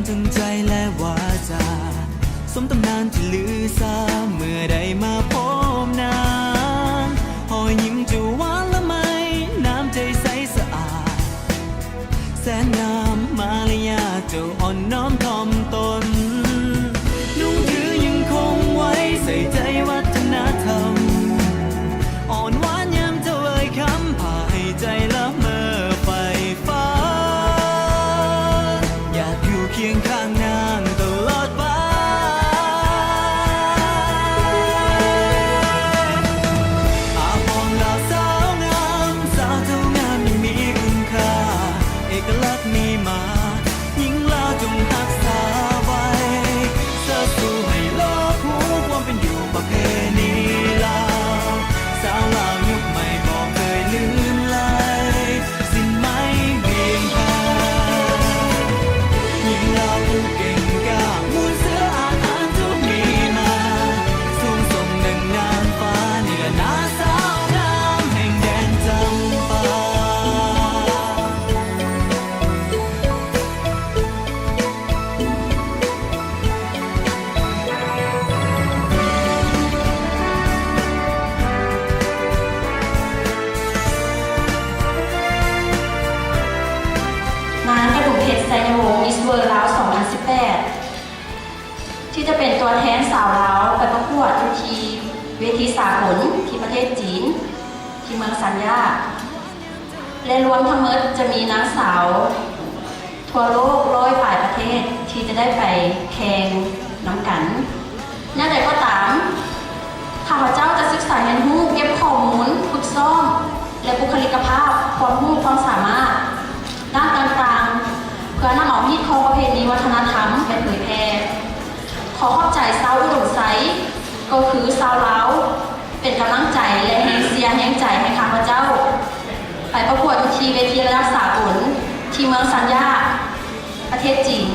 ທັງໃຈແລະວາຈາ ສົມຕຳນານທີ່ລືຊາ ເມື່ອໄດ້ມາພົບນາງ ຮອຍຍິ້ມຈະຫວານລະໄມ ນ້ຳໃຈໃສສະອາດ ແສນງາມມາລະຍາດ ເຈົ້າອ່ອນນ້ອມຖ່ອມຕົນ ນຸ່ງຖືຍັງຄົງໄວ້ ໃສ່ໃຈວັດທະນະທຳ ອ່ອນຫວານຍາມເຈົ້າເອີ່ຍຄຳ ພາໃຫ້ໃຈລະເມີໃຝ່ຝັນ ຢາກຢູ່ຄຽງຂ້າງນາງຕະຫຼອດໄປ. ອາພອນລາວສາວງາມ ສາວເຈົ້າງາມຍັງມີຄຸນຄ່າ ເອກະລັກມີມາ ຍິງລາວຈົ່ງຮັກສາໄວ້ ເຊີດຊູໃຫ້ໂລກຮູ້ຄວາມເປັນຢູ່ປະເພນີລາວ ສາວລາວຍຸກໃໝ່ບໍ່ເຄີຍລືມໄລ ສິ້ນໄໝວຽງແພ ຍິງລາວຜູ້ເກັ່ງກ້າ ມູນເສືອອາດຫານທຸກມີມາ ສູງສົ່ງດັ່ງນາງຟ້າ ນີ້ລະນາສາວງາມແຫ່ງແດນຈຳປາ. ນາງກະດຸມເພັດ ໄຊຍະວົງ Miss World ລາວ ສອງພັນສິບແປດ ທີ່ຈະເປັນຕົວແທນສາວລາວໄປປະກວດຢູ່ທີ່ເວທີສາກົນທີ່ປະເທດຈີນ ທີ່ເມືອງຊັນຢາ ແລະ ລວມທັງໝົດຈະມີນາງສາວທົ່ວໂລກຮ້ອຍປາຍປະເທດທີ່ຈະໄດ້ໄປແຂ່ງນຳກັນ. ແນວໃດກໍຕາມ, ຂ້າພະເຈົ້າຈະສຶກສາຮຽນຮູ້, ເກັບຂໍ້ມູນ, ຝຶກຊ້ອມ ແລະ ບຸກຄະລິກະພາບ, ຄວາມຮູ້, ຄວາມສາມາດດ້ານຕ່າງໆ ເພື່ອນຳເອົາຮີດຄອງປະເພນີວັດທະນະທຳ ແລະ ເຜີຍແຜ່. ຂໍຂອບໃຈຊາວອຸດົມໄຊ ກໍຄືຊາວລາວ ເປັນກຳລັງໃຈ ແລະ ແຮງເຊຍແຮງໃຈໃຫ້ຂ້າພະເຈົ້າ ໄປປະກວດຢູ່ທີ່ເວທີລະດັບສາກົນ ທີ່ເມືອງຊັນຢາ ປະເທດຈີນ.